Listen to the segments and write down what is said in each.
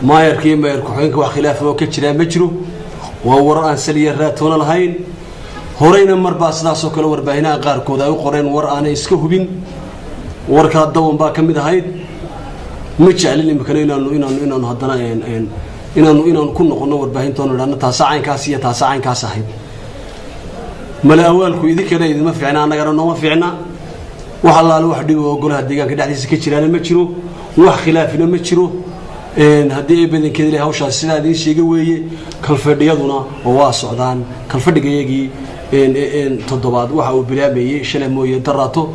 Maayarka iyo maayar ku-xigeenka wax khilaaf oo ka jiraa ma jiro. Waa warar aan saliya raatoona lahayn. Horeyna marbaa sidaasoo kale warbaahinaha qaarkood ay u qoreen war aanay iska hubin. Warkaa dawan baa ka mid ahayd. Ma jeclin iminkana inaanu haddana inaanu ku noqonno warbaahintoonu idhahno taasa caynkaas iyo taasa caynkaas ahayd. Male awaalku idinkana idinma fiicna, annagana nooma fiicna. Wax allaale wax dhib oo golaha deegaanka dhexdiisa ka jiraana ma jiro, wax khilaafina ma jiro. Haddii ay badankeeda ilahay hawshaas sidaa idiin sheega weeye. Kalfadhiyaduna waa socdaan. Kalfadhigayagii 7aad waxa uu bilaamayey shalay mooye daraato.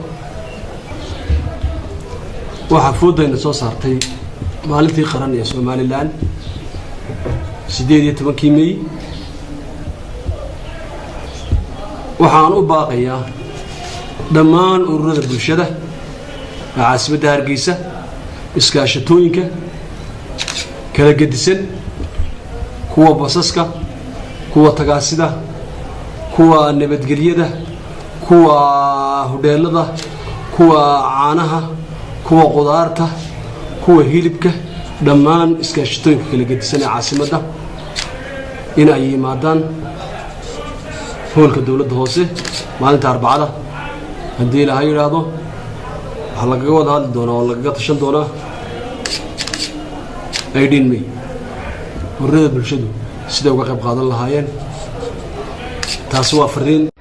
Waxaa foodayna soo saartay maalintii qaran ee Somalilan, 18-kii May. Waxaan u baaqayaa dhammaan ururada bulshada ee caasimadda Hargeysa, iskaashatooyinka kala gedisan, kuwa basaska, kuwa tagaasida, kuwa nabadgelyada, kuwa hudheelada, kuwa caanaha, kuwa qudaarta, kuwa hilibka, dhammaan iskaashatooyinka kala gedisan ee caasimadda in ay yimaadaan hoolka dowladda hoose maalinta Arbacada. Haddii Ilaahay yidhaahdo, waxaa lagaga wada hadli doonaa oo lagaga tashan doonaa 18 May ururada bulshadu siday uga qayb qaadan lahaayeen. Taasi waa fariin.